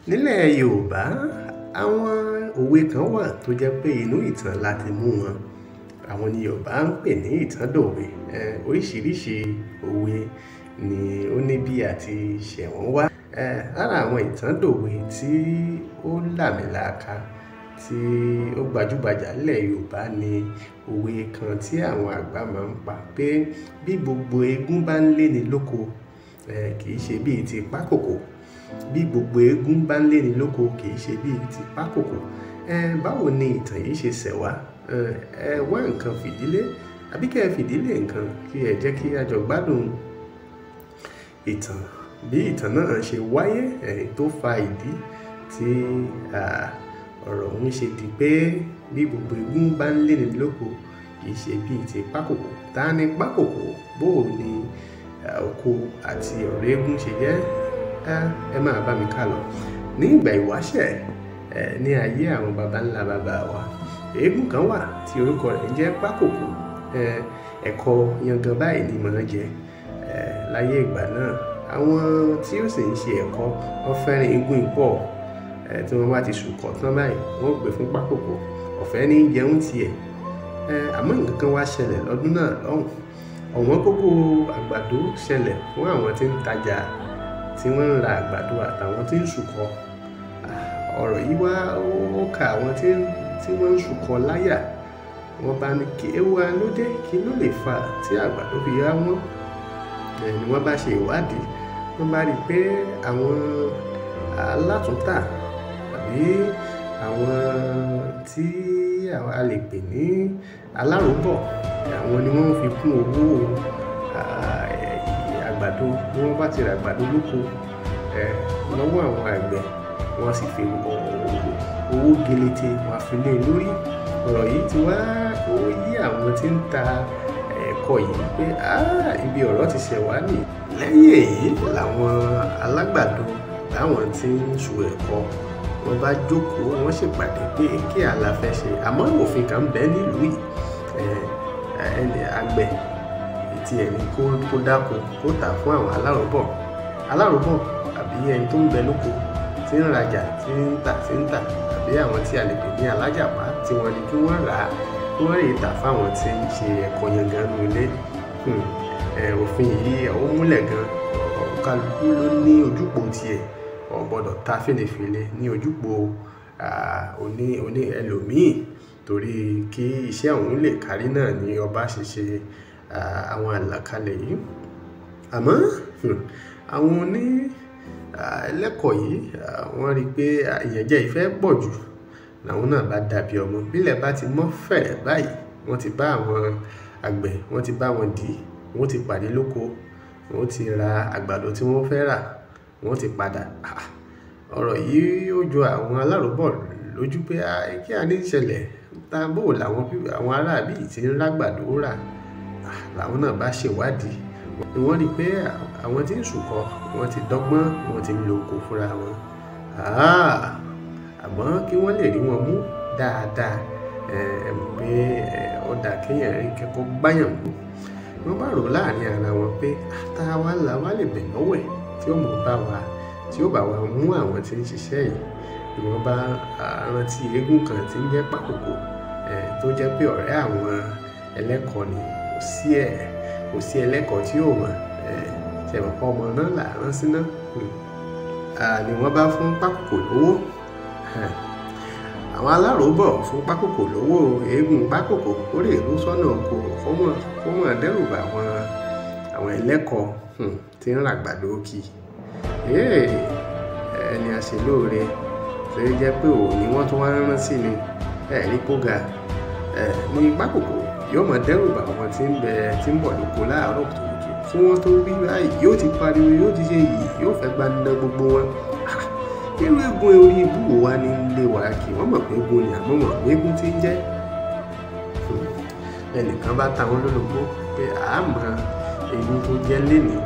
Nílẹ̀ Yorùbá, àwọn òwe kan wà tó jẹ́ pé inú ìtàn la ti mú wọn. Àwọn ni Yorùbá ń pè ní ìtàndòwe. Oríṣiríṣi òwe ni ó ní bí a ti ṣẹ̀ wọ́n wá. Lára àwọn ìtàndòwe tí ó làmìlaka tí ó gbajúgbajà nílẹ̀ Yorùbá ni òwe kan tí àwọn àgbà máa ń pa pé bí gbogbo eégún bá ń léni lóko, kì í ṣe bíi ti pákòkò. Bí gbogbo eégún bá ń léni lóko, kì í ṣe bíi ti pákòkò. Báwo ni ìtàn yìí ṣe ṣẹ̀ wá? Ẹ wá nǹkan fìdílé àbí kí ẹ fìdílé nǹkan kí ẹ jẹ́ kí a jọ gbádùn ìtàn bí ìtàn náà ṣe wáyé, tó fa ìdí tí ọ̀rọ̀ òun ṣe di pé bí gbogbo eégún bá ń léni lóko, kì í ṣe bíi ti pákòkò. Ta ni pákòkò? Bó ni oko àti ọ̀rọ̀ eégún ṣe jẹ́? Ẹ máa bá mi ká lọ. Ní ìgbà ìwáṣẹ̀, ní ayé àwọn baba ńlá baba wa, eégún kan wà tí orúkọ rẹ̀ ń jẹ́ Pákòkò. Ẹ̀kọ yangan báyìí ni màá jẹ láyé ìgbà náà. Àwọn tí ó sì ń ṣe ẹ̀kọ, wọ́n fẹ́ràn eégún pọ̀. Tí wọ́n bá ti sùkọ̀ tán báyìí, wọ́n ó gbé fún Pákòkò. Ọ̀fẹ́ ní jẹun tiẹ̀. Àmọ́ nǹkan kan wá ṣẹlẹ̀ lọ́dún náà lọ́hùn. Ọ̀wọ́n gógó àgbàdo ṣẹlẹ̀ fún àwọn tí ń tajà, tí wọ́n ń ra àgbàdo àtàwọn tí ń sùkọ̀. Ọ̀rọ̀ yìí wá ó ka àwọn tí wọ́n ń sùkọ̀ láyà. Wọ́n bá ní kí ewu wa ló dé, kí ló lè fa tí àgbàdo fi yá wọ́n. Ni wọ́n bá ṣe ìwádìí, wọ́n bá rí pé àwọn alátúntà àbí àwọn tí a lè pè ní aláròbọ̀, àwọn ni wọ́n fi kún owó àgbàdo. Bí wọ́n bá ti ra àgbàdo lóko lọ́wọ́ àwọn àgbẹ̀, wọ́n sì fi owó gelete wọ́n fi lé lórí. Ọ̀rọ̀ yìí ti wá ó yí àwọn tí ń ta ẹ̀kọ yìí pé ibi ọ̀rọ̀ ti ṣẹ̀ wá nìyí. Lẹ́yìn èyí làwọn alágbàdo láwọn tí ń su ẹ̀kọ, wọ́n bá jókòó, wọ́n ṣèpàdé pé kí àlà fẹ́ ṣe. Àmọ́ òfin kan ń bẹ nílùú yìí. Ẹni àgbẹ̀ tí ẹni kó dáko kó tà fún àwọn aláròbọ̀. Aláròbọ̀ àbí ẹni tó ń bẹ lóko tí ń rajà, tí ń tà, àbí àwọn tí a lè pè ní alájàpá tí wọ́n ní kí wọ́n rà á, kí wọ́n lè tà fáwọn tí ń ṣe ẹ̀kọ yangan nínú ilé. Òfin yìí ó múlẹ̀ gan. Kálukú ló ní ojúpò tiẹ̀, ò gbọdọ̀ ta fèlèfèlè ní ojúpò oní ẹlòmíì torí kí iṣẹ́ òun lè kárí náà ni ọba ṣe ṣe àwọn àlàkalẹ̀ yìí. Àmọ́ àwọn oní ẹlẹ́kọ̀ọ́ yìí, wọ́n rí pé ìyànjẹ ìfẹ́ pọ̀ jù, làwọn náà bá dàbí ọmọ. Bílẹ̀ bá ti mọ́ fẹ̀rẹ̀ báyìí, wọ́n ti bá àwọn àgbẹ̀, wọ́n ti bá wọn dì, wọ́n ti pàdé lóko, wọ́n ti ra àgbàdo tí wọ́n fẹ́ rà, wọ́n ti padà. Ọ̀rọ̀ yìí ó jọ àwọn aláròbọ̀ lójú pé kí a ní ṣẹlẹ̀, ta bó làwọn àwọn aráabí tí ń rágbàdo rà. Làwọn náà bá ṣèwádìí, ni wọ́n rí pé àwọn tí ń sùkọ̀, wọ́n ti dọ́gbọ́n, wọ́n ti ń lo oko fúnra wọn. Àmọ́ kí wọ́n lè rí wọn mú dáadáa, ẹ mọ̀ pé ó dà kéèyàn rí kẹ́kọ̀ọ́ gbáyàn mú. Wọ́n bá rò láàrin ara wọn pé ta wá la wá lè bẹ̀ lọ́wẹ̀ tí ó mọ̀ bá wa, tí ó bá wa mú àwọn tí ń ṣiṣẹ́ yìí. Ni wọ́n bá rántí eégún kan tí ń jẹ́ Pákòkò, tó jẹ́ pé ọ̀rẹ́ àwọn ẹlẹ́kọ̀ọ́ ni. Kò sí ẹlẹ́kọ̀ọ́ tí ò mọ̀. Ṣe mọ̀ pé ọmọ náà là rán síná. Ni wọ́n bá fún Pákòkò lówó. Àwọn aláròbọ̀ fún Pákòkò lówó. Eégún Pákòkò kó lè rú sọ́nà oko, kó mọ̀ dẹ́rùbà àwọn ẹlẹ́kọ̀ọ́ tí ń ràgbàdo kì. Ẹni àṣelóore tó jẹ́ pé òun ni wọ́n tún wá rán sí ni. Ẹ rí kó ga. Ní Pákòkò yóò mọ̀ dẹ́rùbà àwọn tí ń bẹ tí ń bọ̀ lóko láàárọ̀ kùtùkùtù. Kí wọ́n tó wí báyìí, yóò ti pariwo, yóò ti ṣe yìí, yóò fẹ́ gba ná gbogbo wọn. Irú eégún orí ibú wo wá ní ilé wa kì? Wọ́n mọ̀ pé eégún ni, àmọ́ wọ́n mọ̀ eégún tí ń jẹ́. Ẹnìkan bá ta wọn lólobó pé a mọ eégún tó jẹ́ lénìí.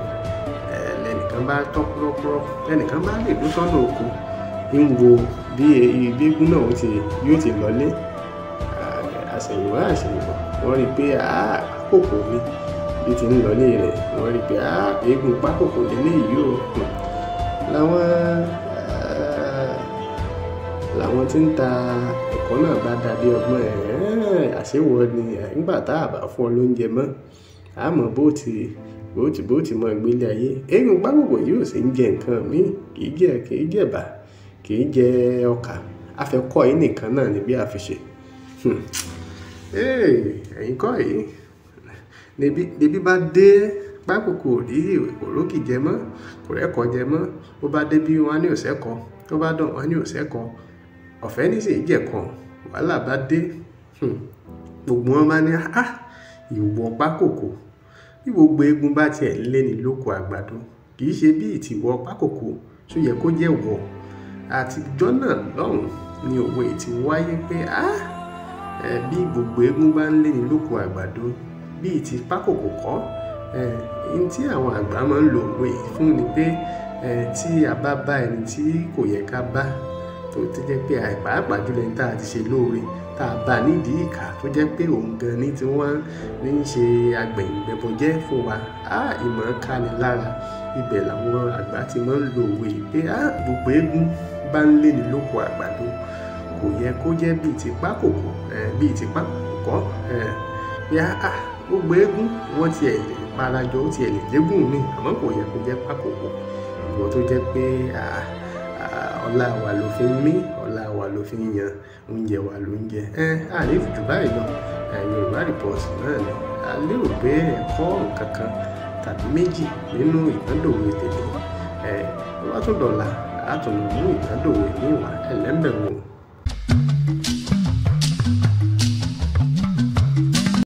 Lẹ́nìkan bá tọ́ kúrọ́kúrọ́, lẹ́nìkan bá lè dó sọ́nà oko, ń wo bí eégún náà yóò ti lọlé. Àṣẹ̀yìnwá àṣẹ̀yìnbọ̀, wọ́n rí pé Pákòkò ni bí ti ń lọlé rẹ̀. Wọ́n rí pé eégún Pákòkò léléyìí o. Làwọn Làwọn tí ń ta ẹ̀kọ́ náà bá dàbí ọgbọ́n ẹ̀ àṣewọ́ ni nígbà tá a bá fún ọ lóúnjẹ mọ́, àmọ́ bó ti mọ ìgbélé ayé. Eégún Pákòkò yóò sì ń jẹ nǹkan míì, kì í jẹ ẹ̀bà, kì í jẹ ọkà. Afẹ́kọ́ yìí nìkan náà ni bí a fi ṣe. Ẹ̀yin kọ́ yìí, níbí bá dé Pákòkò rí òrókì jẹ mọ́, kò rẹ́kọ̀ọ́ jẹ mọ́. Bó bá dé bí wọ́n á ní òsẹ́kọ̀ọ́, tó bá dán wọ́n á ní òsẹ́kọ̀ọ́. Ọ̀fẹ́ ní sì jẹ̀kọ, wàhálà bá dé. Gbogbo wọn bá ní, "Á, ìwọ Pákòkò, bí gbogbo eégún bá tiẹ̀ lé ní lóko àgbàdo, kì í ṣe bí ìtìwọ Pákòkò tó yẹ kó jẹ́ wọ̀." Àtijọ́ náà lọ́hùn ni òwe ti wáyé pé, á, bí gbogbo eégún bá ń lé ní lóko àgbàdo, bí ìtì Pákòkò kọ́. Ohun tí àwọn àgbà máa ń lo òwe yìí fún ni pé, tí a bá bá ẹni tí kò yẹ ká bá, tó ti jẹ́ pé pàápàá jùlọ ẹni tí a ti ṣe lóore, tá a bá nídìí ìkà tó jẹ́ pé òun gan ni tí wọ́n ní ṣe agbẹ̀yìnbẹbọjẹ́ fún wa. Á, ìmọ̀ ká ni lára. Ibẹ̀ làwọn àgbà tí máa ń lo òwe yìí pé, á, gbogbo eégún bá ń lé ní lóko àgbàdo, kò yẹ kó jẹ́ bí ìtì Pákòkò, bí ìtì Pákòkò kọ́. Bí á, gbogbo eégún wọ́n ti ẹ̀ lè parajọ, ó ti ẹ̀ lè jégún mi, àmọ́ kò yẹ kó jẹ́ Pákòkò. Ìwọ tó jẹ́ pé, ọlá wa ló fi ń mí, ọlá wa ló fi ń yan, oúnjẹ wa ló ń jẹ. A ní jù báyìí lọ. Yorùbá Report náà ni. A lérò pé ẹ̀kọ́ nǹkan kan tàbí méjì nínú ìtàndòwe tèmi. Tó bá tún dọ̀la, a tún mú ìtàndòwe ní ìwà ẹlẹ́mbẹ̀rún.